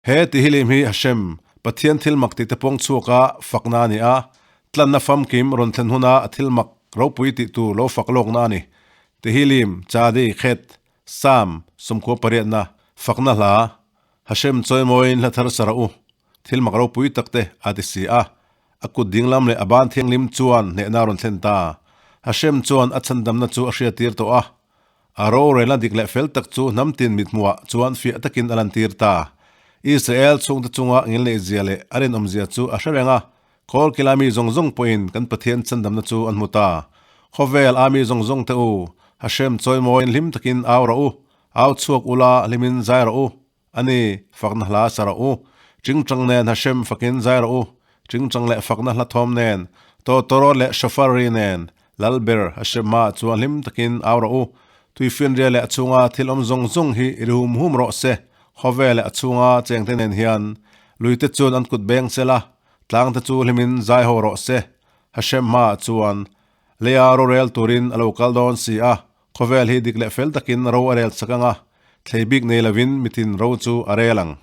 He Tehillim hi Hashem, Pathian thil mak tih te pawng chhuaka fakna a ni a, tlanna famkim rawn thlen huna a thil mak ropui tih tur lo fak lawkna a ni. Tehillim, Chadi, Khet, Sam, sawmkhua pariatna, fakna hla, Hashem chawimawiin hla thar sa rawh u, thil mak ropui tak te a ti si a, a kut dinglam leh a ban thianghlim chuan hnehna a rawn thlen ta. Hashem chuan a chhandamna chu a hriattir tawh a, A rorelna dik leh fel tak chu hnam tin mithmuhah chuan fiah takin a lantir ta. Israel chhungte chunga ngilneihzia leh a rinawmzia chu a hre reng a, Kawlkila mi zawng zawng pawhin kan Pathian chandamna chu an hmu ta. Khawvel a mi zawng zawngte u, Hashem chawimawiin hlim takin au rawh u, au chhuak ula hlimin zai rawh u, A ni, fakna hla sa rawh u. Chingchang nen Hashem fakin zai rawh u. Chingchang leh fakna hla thawm nen, tawtawrawt leh shofar ri nen, Lal ber Hashem hmaah chuan hlim takin au rawh u. Tuifinria leh a chhunga thil awm zawng zawng hi i ri hum hum rawh se. Khawvel leh a chhunga chengte nen hian luite chuan an kut beng sela, tlangte chu hlimin zai ho rawh se. Hashem hmaah chuan leia rorel turin a lo kal dawn si a, Khawvel hi dik leh fel takin ro a rel chak ang a, thlei bik nei lovin mitin ro chu a rel ang.